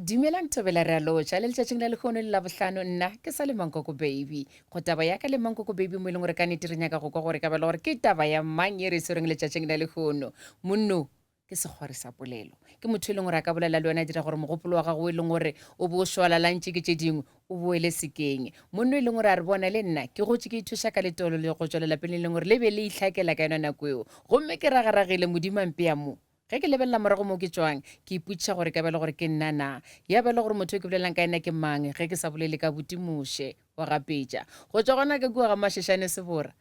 Dumelang Thobela re a lotšha le letšatšing la lehono le Labohlano nna ke sa le Mankoko Baby. Go taba ya ka le Mankoko Baby mo e leng gore ka nete re nyaka go kwa gore ka ba le gore ke taba ya mang ye re e swereng letšatšing la lehono. Monno ke sekgwari sa polelo. Ke motho e leng gore a ka bolela le wena a dira gore mogopolo wa gago o e leng gore o bo o šwalalantše ke tše dingwe o boele sekeng. Monno e leng gore a re bona le nna ke gotše ke ithuša ka letolo le go tšwa lelapeng le leng gore le be le itlhakela ka yona nako eo. Gomme ke ragaragile Modimo a mpea mo. Ge ke lebelela morago mo ke tšwang, ke ipotšiša gore e ka ba e le gore ke nna na. Ya ba e le gore motho yo ke bolelang ka yena ke mang, ge ke sa bolele ka buti Moshe wa ga Petša. Go tšwa gona ka kua ga Masheshane Sebora.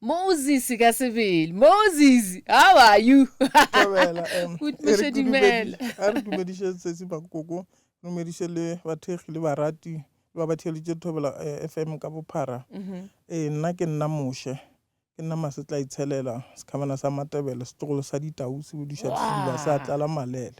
Moses ka sebele. Moses, how are you? Thobela, em, Buti e re Moshe ke dumela. dumedi- a re dumediše Sesi Makoko, dumediše le bathekgi le barati le ba ba theeleditše Thobela eh, FM ka bophara. Ee, nna ke nna Moshe. Ke nna Masetlaitshelela, sekhamana sa Matebele, setlogolo sa Ditau se bodiša didiba sa tlala malele.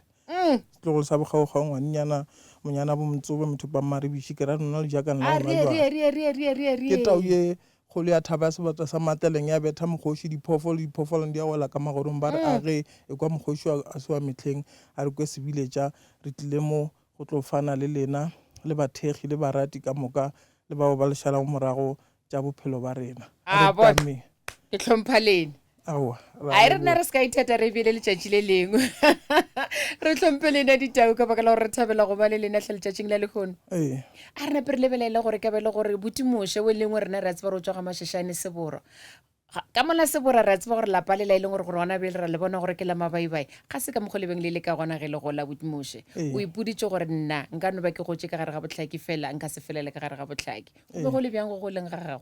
Setlogolo sa Bokgaokgao ngwannyana monyana bo Motsobe mothopa Mmaribiši ke ra nona lejakane la gona jwale. Ke tau ye kgolo ya thaba ya sebata sa Mateleng ya betha mokgoši diphoofolo diphoofolong di a wela ka magorong ba re a ge ekwa mokgoši a se wa mehleng a re kwe sebiletša re tlile mo go tlo fana le lena le bathekgi le barati ka moka le bao ba le šalago morago tša bophelo ba rena. A Re bona. tame. Ke hlompha lena. Aowa, ra A e re nna leboga. re se ka itheta re bele letšatši le lengwe. Re hlomphe lena ditau ka baka la gore re thabela go ba le lena hle letšatšing la lehono. Ee. A re nape re lebelele gore ka be le gore buti Moshe o e lengwe rena re a tseba gore o tšwa ga Mashashane Seboro. Ka mola Sebora re a tseba gore lapa lela e leng gore gore gona bjale ra le bona gore ke la mabaibai, ga se ka mokgwa le beng le le ka gona ge le gola. Moshe, o ipoditše gore nna nka no ba ke gotše ka gare ga bohlaki fela nka se felele ka gare ga bohlaki. Go be go le bjang go goleng ga gago?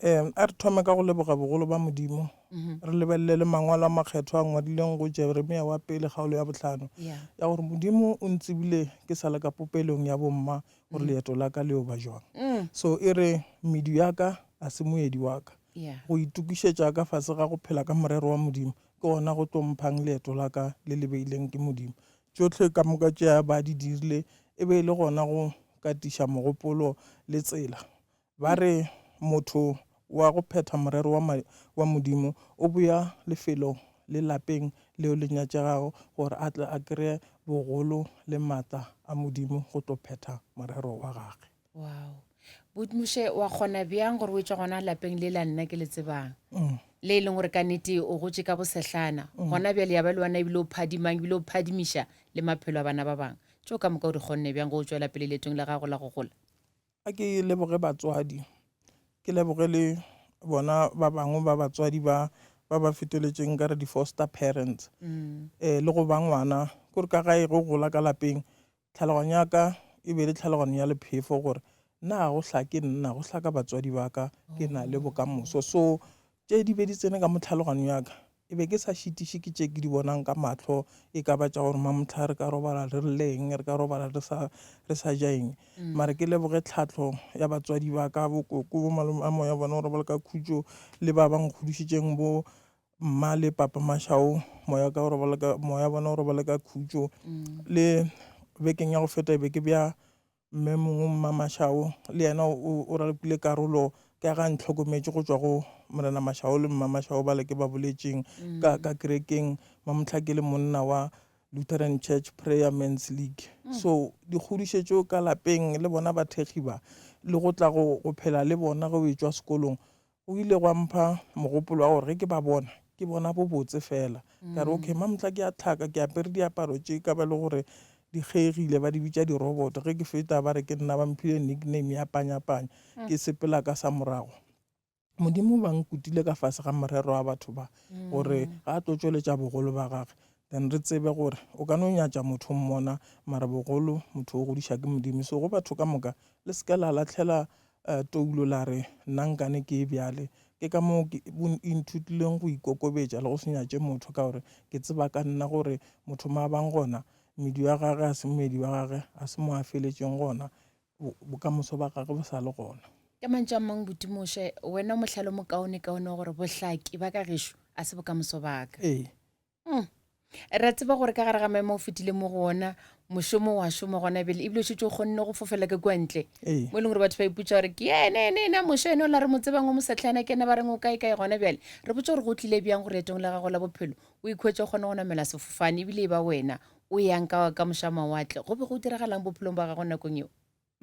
A re thome ka go leboga bogolo ba Modimo, re lebelele le mangwalo a makgethwa a ngwadileng go Jeremia wa pele kgaolo ya bohlano, ya gore Modimo o ntsebile ke sa le ka popelong ya bomma gore leeto la ka le yo ba jwang. So e re medu ya ka a se moedi wa ka. Go itokišetša ka fase ga go phela ka morero wa Modimo ke gona go tlo mphang leeto la ka le le beileng ke Modimo. Tšohle ka moka tše a ba di dirile e be e le gona go katiša mogopolo le tsela. Ba re motho wa go phetha morero wa, wa Modimo o boya lefelong le lapeng leo le nyatšegago gore a tle a kreye bogolo le maatla a Modimo go tlo phetha morero wa gage. Wow. But Moshe wa kgona bjang gore o etšwa gona lapeng le la nna ke le tsebang? Mm. Le e leng gore ka nete o gotše ka bosehlana. Mm. Gona bjale ya ba le wena ebile o phadimang ebile o phadimiša le maphelo a bana ba bangwe. Tšeo ka moka o di kgonne bjang go o tšwela pele leetong la gago la go gola? A ke leboge batswadi, ke leboge le bona ba bangwe ba batswadi ba ba ba feteletšeng ka re di-foster parents mm. eh, le go ba ngwana kore ka gae go gola ka lapeng Tlhaloganyo ya ka e be e le tlhaloganyo ya lephefo gore nna ga go hlake nna, go hlaka batswadi ba ka, ke na le bokamoso. So tše di be di tsene ka mo tlhaloganyong ya ka, e be ke sa šitiše ke tše ke di bonang ka mahlo, e ka ba tša gore mamohla re ka robala re lle eng, re ka robala re sa, re sa ja eng. Mare ke leboge tlhahlo ya batswadi ba ka, bo koko, bo malome a moya bona go robala ka khutšo le ba ba nkgodišitšeng bo Mma le Papa Mashao, moya ka o robale ka moya bona o robale ka khutšo. Le bekeng ya go feta e be ke bja mme mongwe Mma Mashao le yena o o ralokile karolo ka ga ntlhokometše go tšwa go Morena Mashao le Mma Mashao bale ke ba boletšeng ka ka kerekeng mamohla ke le monna wa Lutheran Church Prayer Men's League. So dikgodišetšo ka lapeng le bona bathekgi ba le go tla go go phela le bona ge o etšwa sekolong Go ile gwa mpha mogopolo wa gore ge ke ba bona, ke bona bobotse fela. Ka re, okay, mamohla ke a hlaka, ke apere diaparo tše ka ba le gore di kgeigile, ba di bitša diroboto. Ge ke feta ba re ke nna, ba mphile nickname ya Panyapanya, ke sepela ka sa morago. Modimo ba nkutile ka fase ga morero wa batho ba, gore ga a tlo tšweletša bogolo ba gage, then re tsebe gore o ka no nyatša motho o mmona, mara bogolo motho o godiša ke Modimo. So go batho ka moka, le se ke la lahlela Toulo la re, Nna nkane ke e bjale. Ke ka moo ke inthutileng go ikokobetša le go se nyatše motho, ka gore ke tseba ka nna gore motho mo a bang gona, medu ya gage ga se moedi wa gage, ga se mo a feletšeng gona, bokamoso ba gage bo sa le gona. Ka mantšu a mangwe, Buti Moshe, wena o mohlala o mokaonekaone wa gore bohlaki ba ka gešo ga se bokamoso ba ka. Ee. Mm. Re a tseba gore ka gare ga maemo o fetile mo go ona mošomo wa šoma gona bjale ebile o šetše o kgonne go fofela ka kua ntle Ee. mo e leng gore batho ba ipotša gore ke ene ene ena mošo ene o la re mo tsebang o mosetlhana ke ena ba reng o kae kae gona bjale re botse gore go tlile bjang gore leetong la gago la bophelo o ikhwetše o kgone go namela sefofane ebile e ba wena o yang ka ka moša mawatle go be go diragalang bophelong ba gago nakong eo?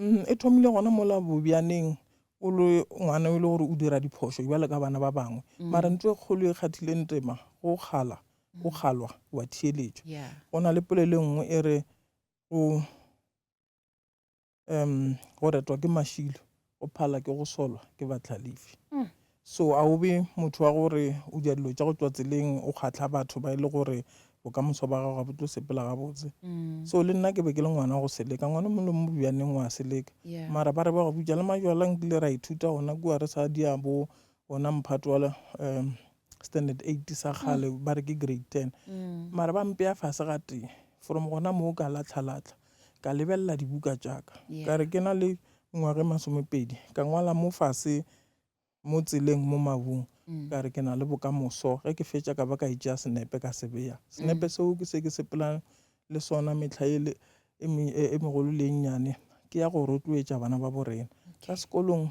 E thomile gona mola bobjaneng o le ngwana e le gore o dira diphošo bjalo ka bana ba bangwe. Mara ntho e kgolo e kgathileng tema go kgala, o kgalwa wa theeletšwa. Go na le polelo e nngwe e re go um go retwa ke mašilo go phala ke go solwa ke bahlalefi. So a o be motho wa gore o dira dilo tša go tšwa tseleng o kgahla batho ba e le gore bokamoso ba gago ga bo tlo sepela gabotse. So le nna ke be ke le ngwana wa go seleka, ngwana o mongwe le mongwe bjaneng wa seleka. Mara ba re ba go bitša le majwala nkile ra ithuta gona kua re sa dia bo ona mphato wa um standard 8 sa kgale ba re ke grade 10. Mara ba mpea fase ga tee from gona moo ka latlha-latlha ka lebelela dibuka tša ka ka re ke na le mengwaga e masomepedi ka ngwala mo fase mo tseleng mo mabung ka re ke na le bokamoso ge ke fetša ka ba ka itšea senepe ka se bea senepe seo ke se ke sepelang le sona mehla ele e, e, e megolo le e nnyane ke ya go rotloetša bana ba borena ka sekolong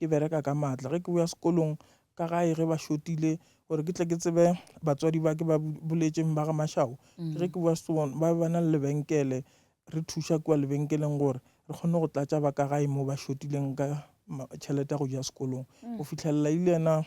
ke bereka ka maatla ge ke boya sekolong ka gae ge ba šotile gore ke tle ke tsebe batswadi ba ke ba boletšeng ba ga Mashao ge ke boya sekolong ba be ba na le lebenkele re thuša kua lebenkeleng gore re kgone go tlatša ba ka gae mo ba šotileng ka tšhelete ya go ja sekolong go fihlelela ile yena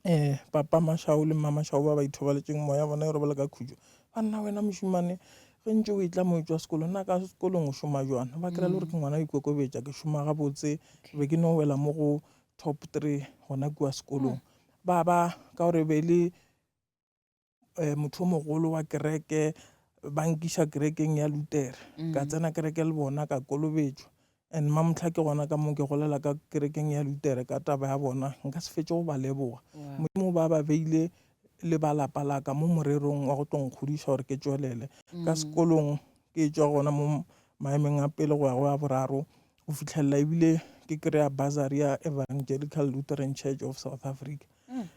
um papa Mashao le mma Mashao ba ba ithobaletšeng moya bona e robala ka khutšo ba nna wena mošemane ge ntše o etla mo e tšwa sekolong nna ka sekolong o šoma jwang ba kry-a le gore ke ngwana o ikokobetša ke šoma gabotse be ke no wela mo go top three gona kua sekolong ba ba ka gore be le um motho o mogolo wa kereke ba nkiša kerekeng ya Lutere ka tsena kereke le bona ka kolobetšwa and mamohla ke gona ka mo ke golela ka kerekeng ya Lutere ka taba ya bona nka se fetše go ba leboga Modimo ba ba beile le ba lapa la ka mo morerong wa go tlo nkgodiša gore ke tšwelele ka sekolong ke tšwa gona mo maemeng a pele go ya go ya boraro go fihlelela ebile ke kry-a bursary ya Evangelical Lutheran Church of South Africa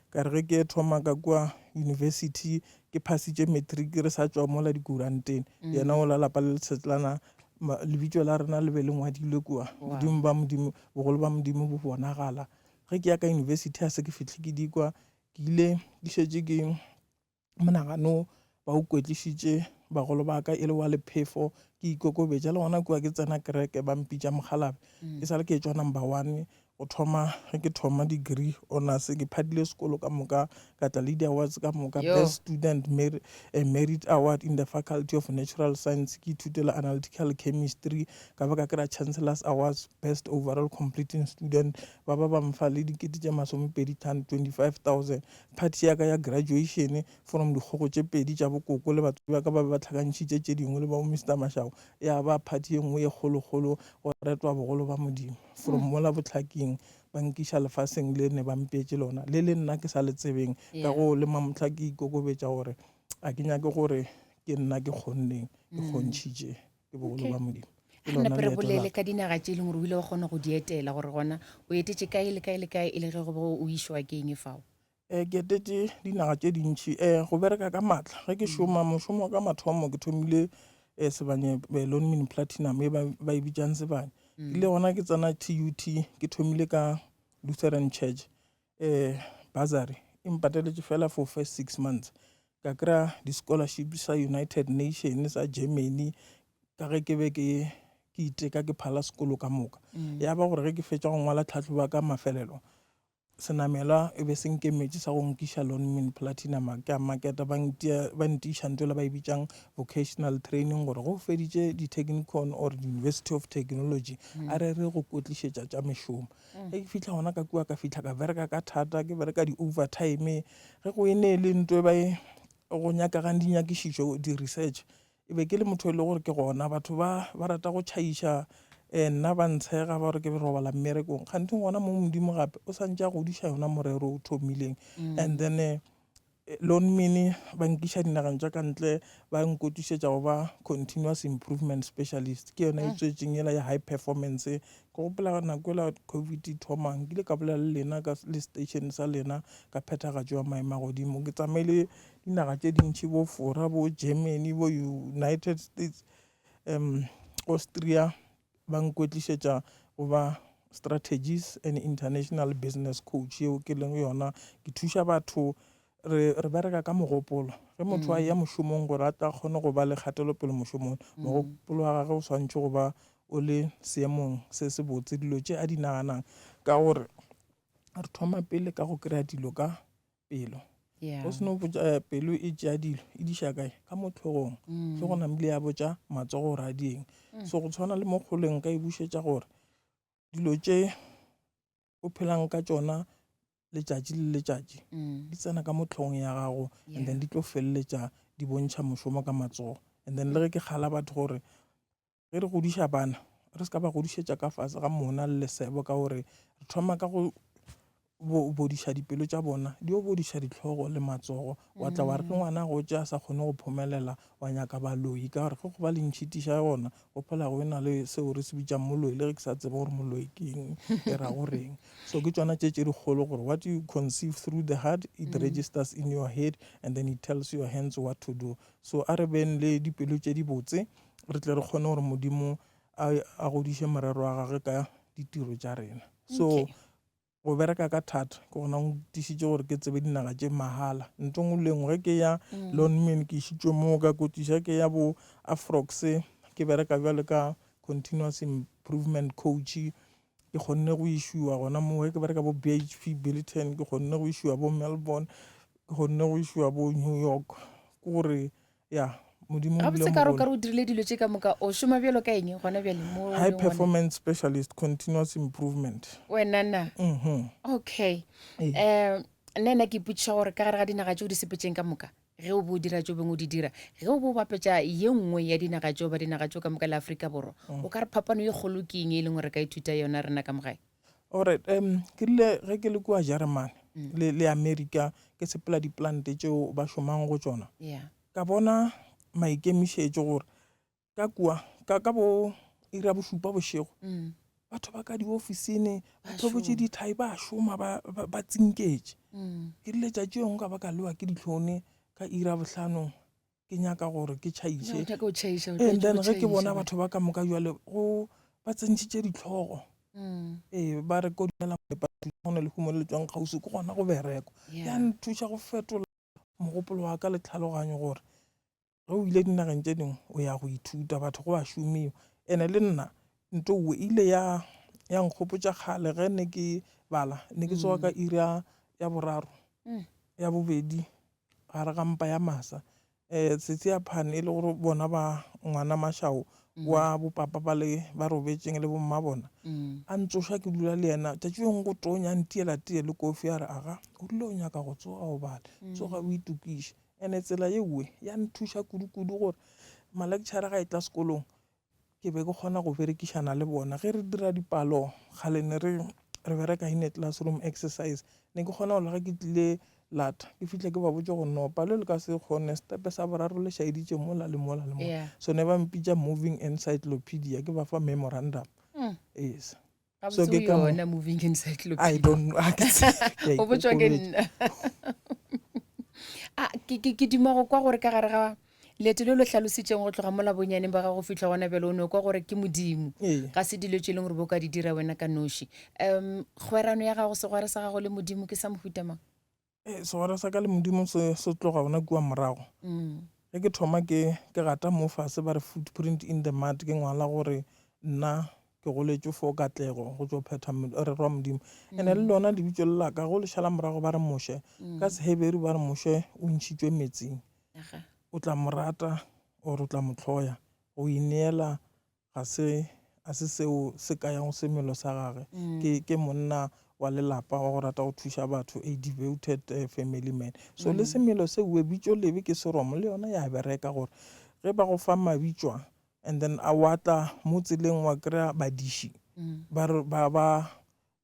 ka re ge ke thoma ka kua university ke phasitše matric re sa tšwa mola dikuranteng yena o la lapa le lesetlana lebitso la rena le be le ngwadilwe kua modimo ba modimo bogolo ba modimo bo bonagala ge ke ya ka university a se ke fihle ke dikwa ke ile ke šetše ke monagano ba o kwetlišitše bagolo ba ka e le wa lephefo ke ikokobetša le gona kua ke tsena kereke ba mpitša mokgalabje ke sa le ke etšwa number one go thoma ge ke thoma degree honors ke phadile sekolo ka moka ka tla le di-awards ka moka best student merit, eh, merit award in the faculty of natural science ke ithutela analytical chemistry ka ba ka kry-a chancellors awards best overall completing student ba ba ba mfa le dikete tše masomepedi tlhano 25000 Party ya ka ya graduation from dikgogo tše pedi tša bokoko le batswadi ba ka ba be ba tlhakantšhitše tše dingwe le ba Mister Mashao ya ba party ye nngwe ye kgolokgolo go retwa bogolo ba Modimo from mola bohlaking ba nkiša lefaseng le ne ba mpeetše lona le le nna ke sa le tsebeng ka go le mamohla ke ikokobetša gore a ke nyake gore ke nna ke kgonneng ke kgontšhitše ke bogolo ba Modimo. Ke lona Nape re bolele ka dinaga tše e leng gore o ile wa kgona go di etela gore gona o etetše kae le kae le kae e le ge go be o išwa ke eng fao? Um ke etetše dinaga tše dintši um go bereka ka maatla ge ke šoma mošomo wa ka mathomo ke thomile um Sebanye Lonmin Platinum e ba e bitšang Sebanye. Ke ile gona ke tsena T_U_T ke thomile ka Lutheran Church um bursary e mpateletše fela for first 6 months ka kry-a di-scholarship sa United Nation sa Germany ka ge ke be ke ke iteka ke phala sekolo ka moka ya ba gore ge ke fetša go ngwala tlhahlobo ya ka mafelelo senamelwa e be se nkemetše sa go nkiša Lonmin Platinum ke a maketa ba ntiša ntho le ba e bitšang vocational training gore go feditše di-technikon or University of Technology a re re go kwetlišetša tša mešomo ge ke fihla gona ka kua ka fihla ka bereka ka thata ke bereka di-overtime ge go e ne le ntho e ba e go nyakagang dinyakišišo di-research e be ke le motho e le gore ke gona batho ba ba rata go tšhaiša um nna ba ntshega ba gore ke robala mmerekong kganthe gona mo modimo gape o santse a godiša yona morero o thomileng and then Lonmin ba nkiša dinageng tša ka ntle ba nkotišetša go ba continuous improvement specialist ke yona e tswetšeng yela ya high performance ke gopola nako ela covid e thoma nkile ka bolela le lena ka le station sa lena ka phethagatšo ya maemo a godimo ke tsamaile dinaga tše dintši bo Fora bo Germany bo United States um Austria ba nkwetlišetša go ba strategist and international business coach yeo ke leng yona ke thuša batho. Re, re bereka ka mogopolo. Ge motho a eya mošomong gore a tla kgone go ba le kgatelopele mošomong, mogopolo wa gagwe o swanetše go ba o le seemong se sebotse, dilo tše a di naganang, ka gore re thoma pele ka go kry-a dilo ka pelo. Yeah. O seno botša eh, pelo e tšea dilo e di iša kae? Ka mo hlogong. Hlogo namile ya botša matsogo gore a di eng. So go tshwana le mo kgoleng nka e bušetša gore dilo tše o phelang ka tšona letšatši le letšatši mm. di tsena ka mo tlhogong ya gago yeah. and then di tlo feleletša di bontšha mošomo ka matsogo and then le ge ke kgala batho gore ge re godiša bana re se ka ba godišetša ka fase ga mona le lesebo ka gore re thoma ka go bodiša dipelo tša bona di yo bodiša ditlhogo le matsogo wa tla wa re ke mm. ngwana go tša a sa kgone go phomelela wa nyaka baloi ka gore ge go ba le ntšhitiša gona go phela go e-na le seo re se bitšang moloi le ge ke sa tsebe gore moloi ke eng e ra go reng so ke tšona tše tše dikgolo gore what you conceive through the heart it mm. registers in your head and then it tells your hands what to do so a re beng le dipelo tše dibotse re tle re kgone gore modimo a godiše morero wa gagwe ka ditiro tša rena so okay. Go bereka ka thata ke gona go ntišitše gore ke tsebe dinaga tše mahala. Ntho nngwe le nngwe ge ke ya Lonmin ke išitšwe moo ka kotiša, ke ya bo Afrox ke bereka bjalo ka continuous improvement coach ke kgonne go išiwa gona moo. Ge ke bereka bo B_H_P Billiton ke kgonne go išiwa bo Melbourne, ke kgonne go išiwa bo New York. Ke gore ya modimo gabotse ka re o ka re o dirile dilo tše ka moka o šoma bjalo ka eng gona bjale mo high performance specialist continuous improvement wena na mm -hmm. okay um nna ena ke ipotšiša gore ka gare ga dinaga tšeo di sepetseng ka moka ge o bo o dira tšeo bengwe o di dira ge o bo o bapetša ye nngwe ya dinaga tšeo ba dinaga tšeo ka moka le Afrika Borwa mm. o ka re phapano ye kgolo ke eng e leng gore re ka ithuta yona rena ka mogae Alright, um ke rile ge ke le kua Jeremane mm. le, le Amerika ke sepela diplante tšeo ba šomang go tšona yeah. ka bona maikemišetšo gore ka kua ka, ka bo iri ya bošupa bošego mm. batho ba ka diofisini ba tlhobotše dithai ba šoma ba, ba, ba tsinketše mm. ke rile tšatši yongwe ka ba ka lewa ke ditlhone ka iri ya bohlano ke nyaka gore ke tšhaiše and then ge ke bona batho ba ka moka jale go ba tsentšhitše ditlhogo mm. ee ba re ko dumela go na lehumo le le tswang kgauswi ke gona go bereko ya nthuša go fetola mogopolo wa ka le tlhaloganyo gore ge o ile dinageng tše dingwe o ya go ithuta batho go a šomiwa ene le nna nto e ile ya ya nkgopotša kgale ge ne ke bala ne ke tsoga ka mm. iri ya boraro mm. ya bobedi gare ga mpa ya masa um Setseaphane e le gore bona ba ngwana Mashao mm. wa bopapa ba le ba robetšeng le bomma bona mm. a ntsoša ke dula le yena tšatši yong go tonya a ntiela tee le kofi a re aga o rile o nyaka go tsoga o bale mm. tsoga o itokiše ene tsela ye nngwe ya nthuša kudu-kudu gore ma-lecture ga e tla sekolong Ke be ke kgona go berekišana le bona ge re dira dipalo kgale ne re re bereka in a classroom exercise ne ke kgona gore ge ke tlile lata ke fihle ke ba botše gore no palo le ka se kgone stepe sa boraro le šaeditše mola le mola le mola Yeah. so ne ba mpitša moving encyclopedia ke ba fa memorandum Mm. yes Gabotse So o ke ka mo- yona moving encyclopedia. I don't know. Ha ke tsebe. Ke a o botšwa ke ikokobetša. nna a ke ke ke duma go kwa gore ka gare ga leeto le le hlalositšeng go tloga mola bonyaneng ba gago go fihla gona bjale o no kwa gore ke modimo Ee. ga se dilo tše e leng gore bo ka di dira wena ka noši um kgwerano ya gago segwera sa gago le modimo ke sa mohuta mang Ee, segwera sa ka le Modimo se se tloga gona kua morago. Mm. Ge ke thoma ke ke gata mo fase ba re footprint in the mud ke ngwala gore nna ke goletše for katlego go tšo phetha morero wa Modimo. Ene le lona lebitso le la ka go le šala morago ba re Moshe. Ka Seheberu ba re Moshe o ntšhitšwe metsing. Aga. O tla mo rata or o tla mo hloya. Go ineela ga se a se seo se kayago semelo sa gage. Mm. Ke ke monna wa lelapa wa go rata go thuša batho, a devoted uh, family man. So mm. le semelo se we bitšo lebe ke seromo le yona ya bereka gore ge ba go fa mabitšwa and then a wa tla mo tseleng wa kry-a badiši mm. ba ba ba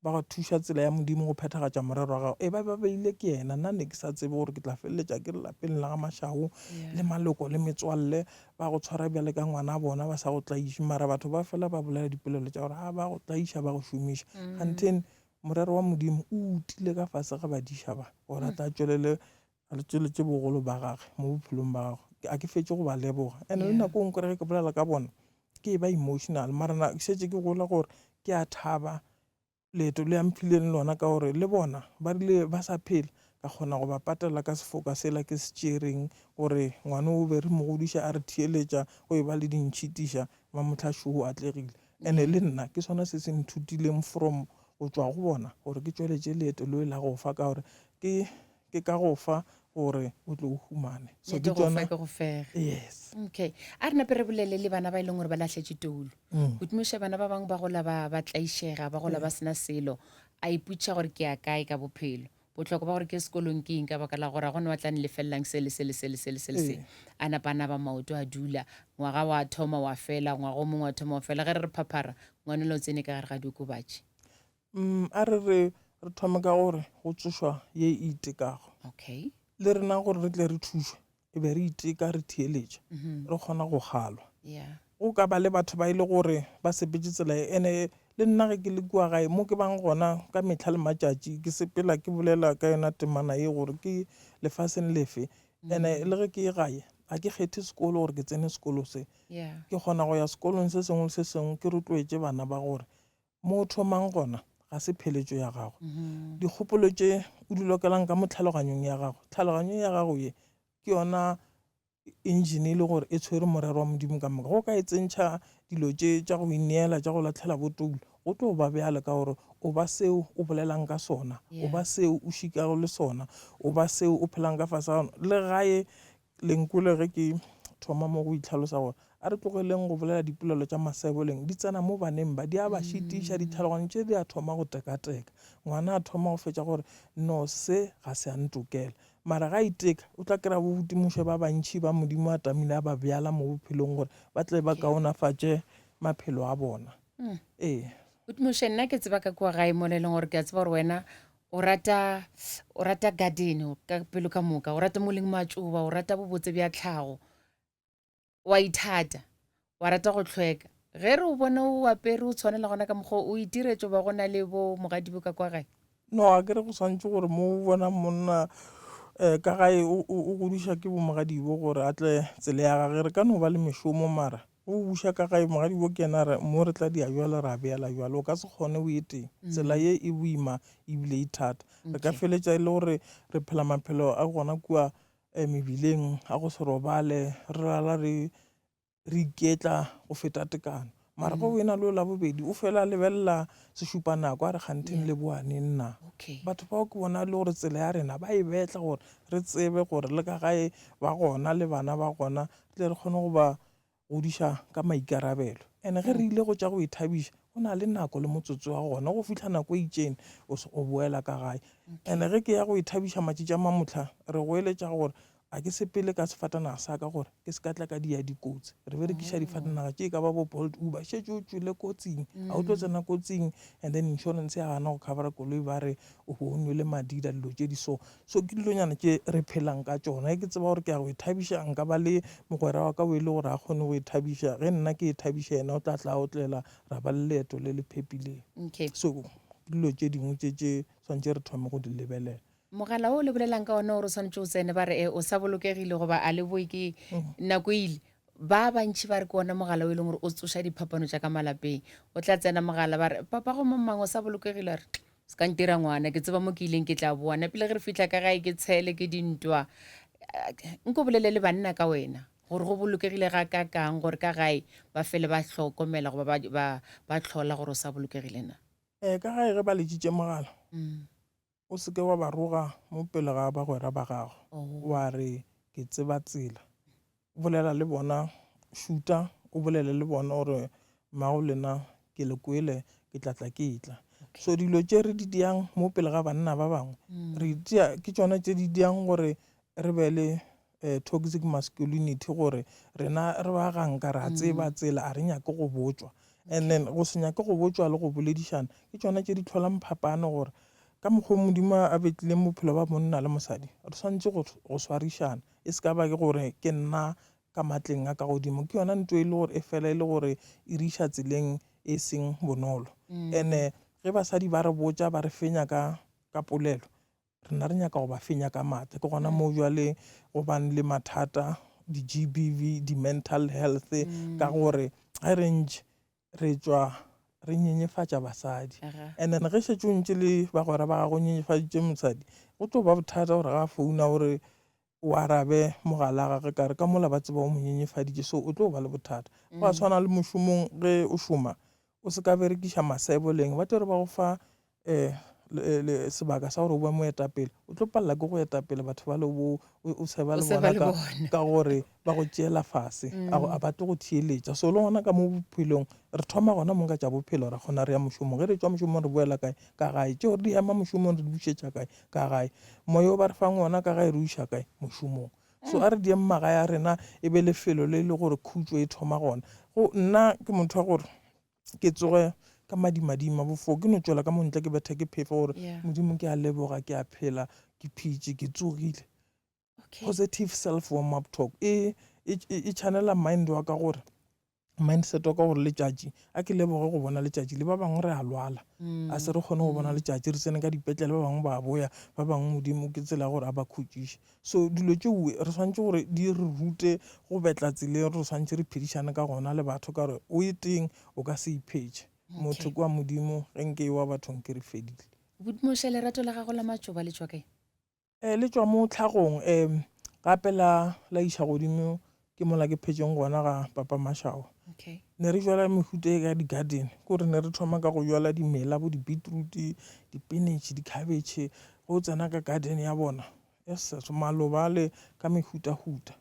ba go thuša tsela ya Modimo go phethagatša morero wa gago. E ba ba beile ke yena. Nna ne ke sa tsebe gore ke tla feleletša ke le lapeng la ga Mashao le maloko le metswalle ba go tshwara bjale ka ngwana bona ba sa go tlaiše. Mara batho ba fela ba bolela dipolelo tša gore a ba go tlaiša ba go šomiša. Kganthe morero wa Modimo o utile ka fase ga badiša ba gore a tla tšwelele a tšweletše bogolo ba gage mo bophelong ba gagwe. A ke fetše go ba leboga. And le nako e nngwe ge ke bolela ka bona ke e ba emotional mara na ke šetše ke gola gore ke a thaba leeto le a mphileng lona ka gore le bona ba rile ba sa phela. Ka kgona go ba patela ka sefoka sela ke se tšereng gore ngwana o be re mo godiša a re theeletša go e ba le dintšhitiša mamohla šo o atlegile. Ene le nna ke sona se se nthutileng from go tšwa go bona gore ke tšweletše leeto leo la go fa ka gore ke ke ka go fa gore o tlo o humane. So ke tšona. Ke go fege. Yes. Okay. A re nape re bolele le bana ba e leng gore ba lahletše toulo. Kutumiša bana ba bangwe ba gola ba ba tlaišega, ba gola ba sena selo. A ipotšiša gore ke ya kae ka bophelo. Bohlokwa ba gore ke sekolong ke eng ka baka la gore ga gona wa tla nlefelelang se le se le se le se le se le se. A napa a naba maoto a dula. Ngwaga wa thoma wa fela, ngwaga o mongwe wa thoma wa fela. Ge re re phaphara, ngwanola o tsene ka gare ga diokobatši. A re re re thome ka gore go tsošwa ye e itekago. Okay. Le rena gore re tle re thušwe, e be re iteka re theeletša, re kgona go kgalwa. Yeah. Go ka ba le batho ba e le gore ba sepetše tsela ye, ene le nna ge ke le kua gae mo ke bang gona ka mehla le matšatši ke sepela ke bolela ka yona temana ye gore ke lefaseng lefe. Ene le ge ke ye gae ga ke kgethe sekolo gore ke tsene sekolo se. Yeah. Ke kgona go ya sekolong se sengwe le se sengwe ke rotloetše bana ba gore mo o thomang gona ga se pheletšo ya gago. Dikgopolo tše o di lokelang ka mo tlhaloganyong ya gago, tlhaloganyo ya gago ye ke yona engine e le gore e tshwere morero wa Modimo ka moka. Go ka e tsentšha dilo tše tša go ineela, tša go lahlela botoulo, go tlo ba bjalo ka gore o ba seo o bolelang ka sona, o ba seo o šikago le sona, o ba seo o phelang ka fase ga sona. Le gae le nkwele ge ke thoma mo go itlhalosa gore a re tlogeleng go bolela dipolelo tša maseboleng, di tsena mo baneng ba, di a ba šitiša, ditlhaloganyo tše di a thoma go tekateka. Ngwana a thoma go fetša gore no se ga se a ntokela. Mara ga a iteka, o tla kry-a bo ba bantši ba Modimo a tamile a ba bjala mo bophelong gore ba tle ba kaonafatše maphelo a bona. Ee. Moshe, nna ke tseba ka kua gae mola e leng gore ke a tseba gore wena o rata o rata garden ka pelo ka moka, o rata mo leng matšoba, o rata bobotse bja tlhago. Wa ithata, wa rata go hlweka. Ge re o bona o apere o tshwanela gona ka mokgwa o itiretše ba go na le bo mogadibo ka kwa gae? No, a ke re go swantše gore mo o bona monna um ka gae o godiša ke bo mogadibo gore a tle tsela ya gage. Re ka no ba le mešomo mara o buša ka gae mogadibo ke yena re mo re tla dia bjalo ra beela bjalo. O ka se kgone o ye teng. Tsela ye e boima ebile e thata. Re ka feletša e le gore re phela maphelo a gona kua mebileng a go se robale re lala re re iketla go feta tekano mara go ena le la bobedi o fela lebelela sešupanako a re kgantheng le boa neng na. Batho bao ke bona le gore tsela ya rena ba e betla gore re tsebe gore le ka gae ba gona le bana ba gona tle re kgone go ba godiša ka maikarabelo. And ge re ile go tša go ithabiša, go na le nako le motsotso wa gona, go fihla nako e itšeng o se o boela ka gae. And ge ke ya go ithabiša matšatši a mamohla, re goeletša gore a ke sepele ka sefatanaga sa ka gore ke se ka tla ka dia dikotsi. Re berekiša difatanaga tše e ka ba bo Bolt, Uber, šetše o tšwele kotsing, ga o tlo tsena kotsing and then insurance ya gana go covera koloi ba re o be o nwele madila dilo tše di so. So ke dilonyana tše re phelang ka tšona. Ge ke tseba gore ke ya go ithabiša, nka ba le mogwera wa ka o e le gore a kgone go ithabiša. Ge nna ke ithabiša, yena o tla tla a otlela, ra ba le leeto le le phepileng. Okay. So ke dilo tše dingwe tše tše swanetše re thome go di lebelela. Mogala wo o le bolelang ka ona gore o swanetše o tsene, ba re e o sa bolokegile goba a le boe ke nako e ile. Ba bantši ba re ke ona mogala o e leng gore o tsoša diphapano tša ka malapeng. O tla tsena mogala ba re papa go mang o sa bolokegile, a re se ka ntira ngwana, ke tseba mo ke ileng ke tla boa. Napile ge re fihla ka gae ke tshele ke dintwa. Nko bolele le banna ka wena gore go bolokegile ga ka kang gore ka gae ba fele ba hlokomela goba ba, ba, ba hlola gore o sa bolokegile na. Ka gae ge ba letšitše mogala, o se ke wa ba roga mo pele ga bagwera ba gago, wa re ke tseba tsela. Bolela le bona, šuta o bolele le bona gore mmago lena ke le kwele ke tla tla ke etla. So dilo tše re di diang mo pele ga banna ba bangwe, re tšea ke tšona tše di diang gore re be le toxic masculinity, gore rena re ba ganka ra tseba tsela, a re nyake go botšwa. And then go se nyake go botšwa le go boledišana ke tšona tše di hlolang phapano, gore ka mokgwa o Modimo a betlileng bophelo ba monna le mosadi, re swanetše go swarišana. E se ka ba ke gore ke nna ka matleng a ka godimo. Ke yona ntwa e le gore e fela e le gore e re iša tseleng e seng bonolo. Ene ge basadi ba re botša ba re fenya ka ka polelo, rena re nyaka go ba fenya ka matla. Ke gona moo jwale go bang le mathata, di-G_B_V, di-mental health, ka gore ge re ntše re tšwa. Re nyenyefatša basadi. And then ge šetše o ntše le bagwera ba gago o nyenyefaditše mosadi, go tlo ba bothata gore ga a founa gore o arabe mogala wa gage ka re ka mola ba tseba o mo nyenyefaditše, so o tlo ba le bothata. Go a tshwana le mošomong ge o šoma, o se ka berekiša masebo leng, ba tlo re ba go fa um sebaka sa gore o be moetapele, o tlo palela ke go etapele batho ba le bo o seba le bona ka gore ba go tšeela fase, a ba tlo go theeletša. So le gona ka mo bophelong re thoma gona mo ka tša bophelo, ra kgona re ya mošomong, ge re tšwa mošomong re boela kae? Ka gae. Tšeo re di ema mošomong re di bušetša kae? Ka gae. Moya o ba re fang wona ka gae re o iša kae? Mošomong. So a re dieng magae a rena e be lefelo le e le gore khutšo e thoma gona. Go nna ke motho wa gore ke tsoge ka madimadima bofo ke no tšwela ka mo ntle ke betha ke phefo gore Yeah. Modimo ke a leboga ke a phela ke phetše ke tsogile. Okay. Positive self warm up talk e e e channela mind wa ka gore mindset wa ka gore letšatši a ke leboge go bona letšatši le ba bangwe re a lwala a se re kgone go bona letšatši re tsene ka dipetlele ba bangwe ba boya ba bangwe Modimo ke tsela ya gore a ba khutšiše. So dilo tšeo re swanetše gore di re rute go betla tseleng re swanetše re phedišane ka gona le batho ka gore o e teng o ka se iphetše. Motho ke wa Modimo ge nke e wa bathong ke re fedile. Moshe, lerato la gago la matšoba le tšwa kae? Le tšwa mo tlhagong um gape la la iša godimo ke mola ke phetšeng gona ga Papa Mashao. Okay. Ne re jala mehuta e ka di-garden, ke gore ne re thoma ka go jala dimela bo di-beetroot, dipinatšhe, dikhabetšhe. Ge o tsena ka garden ya bona, yes, maloba ale ka mehutahuta.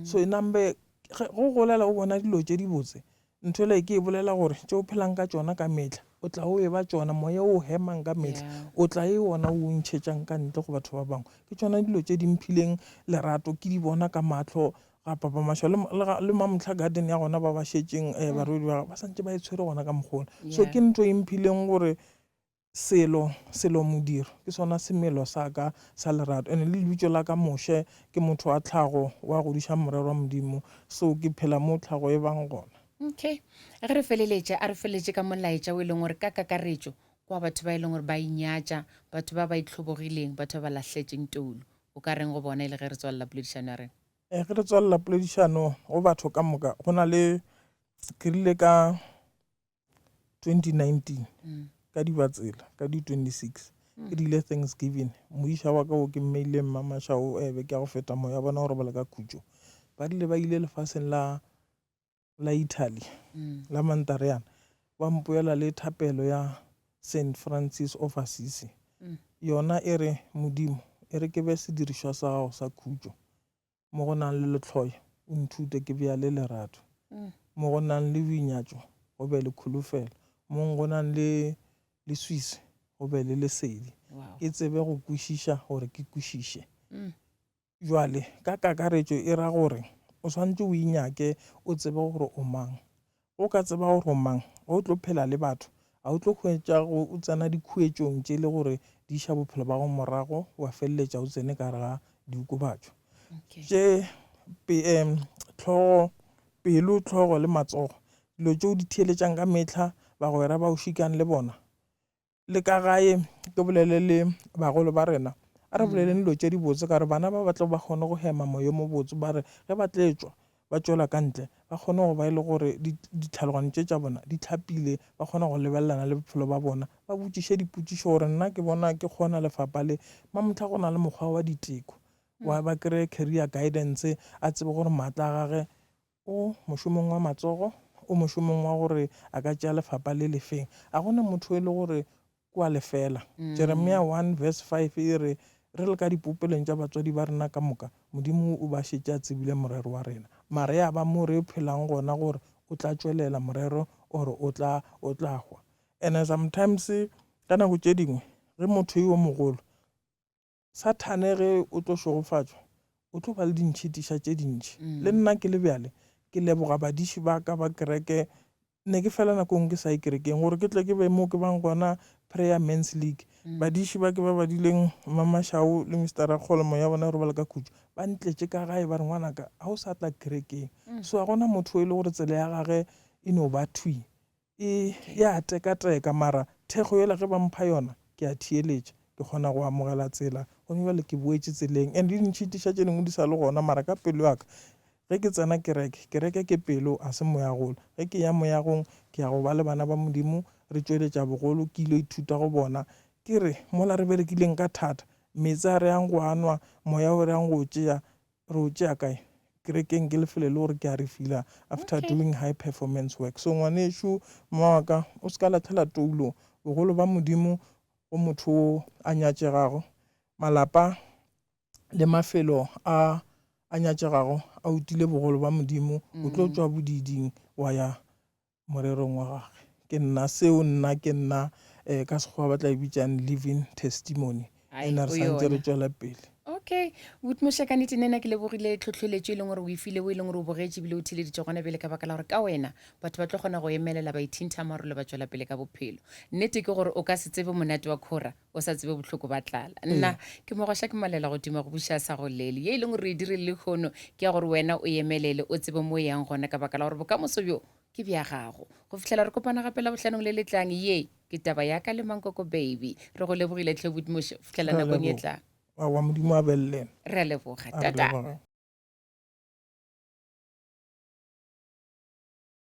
So e nambe ge go golela o bona dilo tše dibotse, ntho ele ke e bolela gore tše o phelang ka tšona ka mehla, o tla o eba tšona, moya o hemang ka mehla, o tla e ona o ntšhetšang ka ntle go batho ba bangwe. Ke tšona dilo tše di mphileng lerato, ke di bona ka mahlo ga Papa Mashao le, le Mamohla garden ya gona ba ba šetšeng um barwedi ba ba santše ba e tshwere gona ka mokgona. So ke ntho e mphileng gore selo, selo modiro, ke sona semelo sa ka sa lerato. And le lebitso la ka Moshe, ke motho wa tlhago wa godiša morero wa Modimo. So ke phela mo tlhago e bang gona. Okay. Ge re feleletša, a re feleletše ka molaetša o e leng gore ka kakaretšo kwa batho ba e leng gore ba inyatša, batho ba ba itlhobogileng, batho ba ba lahletšeng toulo. O ka reng go bona e le ge re tswalela poledišano ya rena? Ge re tswalela poledišano go batho ka moka, go na le, ke rile ka 2019 ka Dibatsela ka di 26 ke rile Thanksgiving, moiša wa ka wo ke mmeileng Mmamashao ebe ke ya go feta moya bona go robala ka khutšo. Ba rile ba ile lefaseng la la Italy la Mantareana ba mpoela le thapelo ya Saint Francis of Assisi. Yona e re, Modimo, e re ke be sedirišwa sa gago sa khutšo. Mo go nang le lehloyo, o nthute ke bjale lerato. Mo go nang le boinyatšo, go be le kholofelo. Mo go nang le leswiswi, go be le lesedi. Ke tsebe go kwešiša gore ke kwešiše. Bjale, ka kakaretšo e ra gore o swanetše o inyake o tsebe gore o mang. Ge o ka tseba gore o mang, ge o tlo phela le batho, ga o tlo hwetša go o tsena dikhuetšong tše le gore di iša bophelo ba gago morago wa feleletša o tsene ka gare ga diokobatšo. Tše pe, um, hlogo, pelo, hlogo le matsogo, dilo tše o di theeletšang ka mehla, bagwera ba o šikang le bona, Le ka gae ke bolele le bagolo ba rena, a re boleleng dilo tše dibotse ka gore bana ba ba tlo ba kgone go hema moya o mobotse, ba re ge ba tla tšwa ba tšwela ka ntle ba kgone go ba e le gore ditlhaloganyo tše tša bona di hlapile, ba kgona go lebelelana le bophelo ba bona, ba botšiše dipotšišo gore nna ke bona ke kgona lefapha le. Mamohla go na le mokgwa wa diteko wa ba kry-e career guidance a tsebe gore maatla a gage O mošomong wa matsogo, o mošomong wa gore a ka tšea lefapa le lefeng. A go na motho e le gore ke wa lefela. Jeremia 1 verse 5 e re, Re le ka dipopelong tša batswadi ba rena ka moka, Modimo o ba šetše a tsebile morero wa rena. Mara ya ba mo re phelang gona gore o tla tšwelela morero or o tla o tla hwa. And sometimes ka nako tše dingwe ge motho yo mogolo Sathane ge o tlo šegofatšwa, o tlo ba le dintšhitiša tše dintši. Le nna ke le bjale, ke leboga badiši ba ka ba kereke. Ne ke fela nako nngwe ke sa ye kerekeng gore ke tle ke be mo ke bang gona Prayer Men's League. Badiši ba ke ba badileng Mama Shao le Mister Rakgolo, moya bona e robala ka khutšo, ba ntletše ka gae ba re ngwanaka ga o sa tla kerekeng. So ga gona motho e le gore tsela ya gage e no ba thwi. E, ya tekateka, mara thekgo yela ge ba mpha yona, ke a theeletša. Ke kgona go amogela tsela, gomme bjale ke boetše tseleng. And le dintšhitiša tše dingwe di sa le gona, mara ka pelo ya ka, ge ke tsena kereke, kereke ke pelo, ga se moyagong. Ge ke ya moyagong, ke ya go ba le bana ba Modimo, re tšweletša bogolo ke ile ithuta go bona ke re mola re berekileng ka thata meetse a re yang go anwa moya o re yang go o tšea re o tšea kae kerekeng ke lefelo le gore ke a re fila after okay. doing high performance work so ngwanešu mma wa ka o se ka latlhela toulo bogolo ba modimo go motho o a nyatšegago malapa le mafelo a a nyatšegago a utile bogolo ba modimo o tlo mm. tšwa bodiding wa ya morerong wa gage ke nna seo nna ke nna um ka sekgowa ba tla e bitsang living testimony ene re santse re tswela pele okay botmoša ka nnete nena ke lebogile tlhotlholetšo e leng gore o e file o e leng gore o bogetše ebile o theleditše gona bjale ka baka la gore ka wena batho ba tlo kgona go emelela ba ithintha marole ba tšwela pele ka bophelo nnete ke gore o ka se tsebe monate wa khora o sa tsebe bohloko ba tlala nna ke mogoša ke malela go duma go buša sa go lele ye e leng gore re e dirile lekgono ke ya gore wena o emelele o tsebe mo o yang gona ka baka la gore bokamoso bjo ke bja gago go fihlela re kopana gape la bohlanong le letlang ye ke taba ya ka le mankoko baby re go lebogile tlhe bodimošo fihlela nakong e tlang wa modimo a be le re a leboga tata.